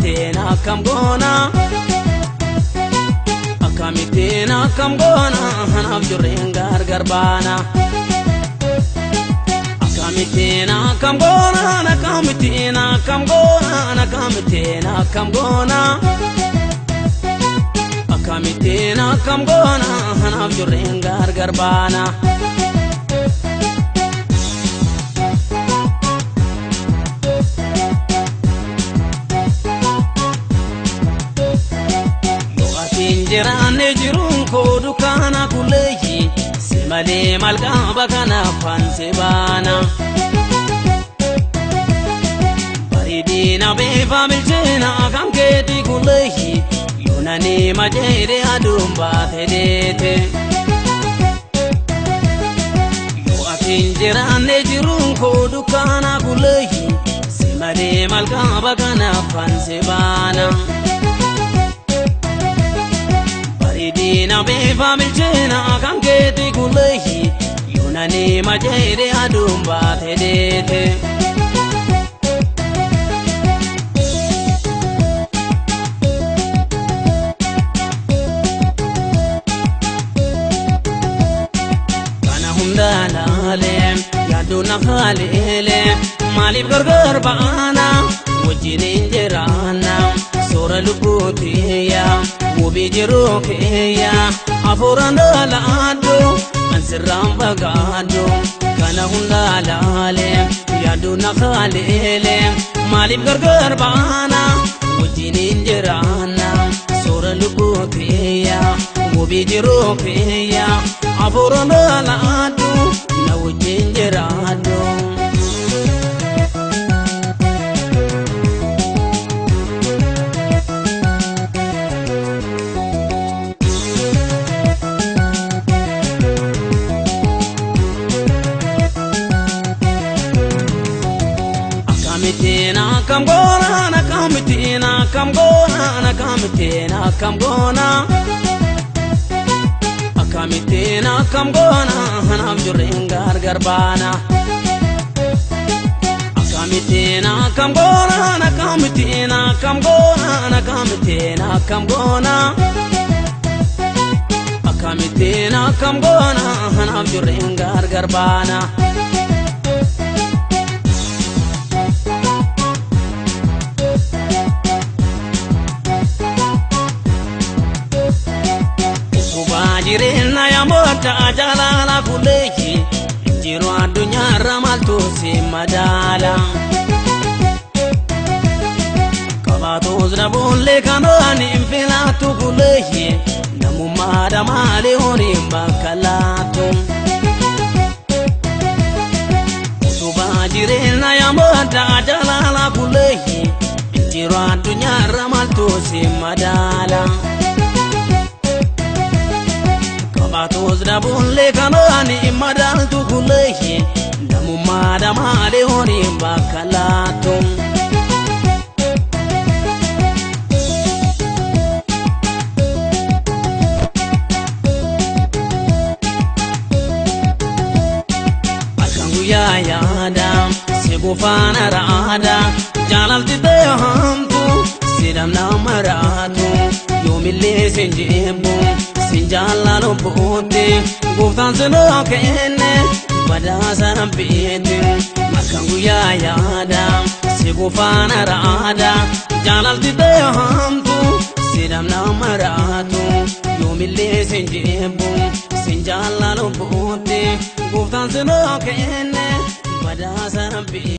Akkamittiin akkam goona Akkamittiin akkam goona anaaf jirreen gargar baana Akkamittiin akkam goona akkamittiin akkam goona akkamittiin akkam goona Akkamittiin akkam goona anaaf jirreen gargar baana Jiraanne jiruun koo dukkaana kulleeyyi si malee maal qaba kanaaf ansi baana. Bareedina beefa bilcheena kan keeti kulleeyyi yoonani majeere aduun baate deete. Yoo atiin jiraanne jiruun koo dukkaana kulleeyyi si malee maal qaba kanaaf ansi baana. Bareedina beefa bilcheena kan keeti kulleeyyi yoonani majeere aduun baate deete. Kana hunda laalee yaadduun na haaleelee maaliif gargar baana wajjin hin jiraanna soora lubbuutiyyaa. Mubii jiruu kiyya afuuraan dhalaadhu ansirraan fagaadhu kana hunda laalee yaaddu na haaleelee maaliif gargar baana wajjin hin jiraanna soora lubbuu kiyya mubii jiruu kiyya afuuraan dhalaadhu na wajjin jiraadhu. Akkamittiin akkam goona akkamittiin akkam goona akkamittiin akkam goona Akkamittiin akkam goona anaaf jirreen gargar baana Akkamittiin akkam goona akkamittiin akkam goona akkamittiin akkam goona Akkamittiin akkam goona anaaf jirreen gargar baana. Jireenya yamoota jaalala kulleeyyi jiru addunyaarra maaltu si madaala. Qabaatus dhabuullee kanaan hin filattu kulleeyyi namummaadha malee horiin bakka laatu. Utubaa jireenya yamoota jaalala kulleeyyi jiru addunyaarra maaltu si madaala. Qabaatus dhabuullee kanaan hin madaaltu kulleeyyi namummaadha malee horiin bakka laatu. Halkan guyyaa yaada si gufaana raada jaalalti ta'e hamtu si dhamna maraatu yoomillee sin jibbu. Sinjaalala boote gooftaan sinoo kenne badhaasa rabbiiti halkan guyyaa yaada si gufaana raada jaalalti ta'e hamtu si dhamna maraatu yoomillee sin jibbu sinjaalala boote gooftaan sinoo kenne badhaasa rabbiiti.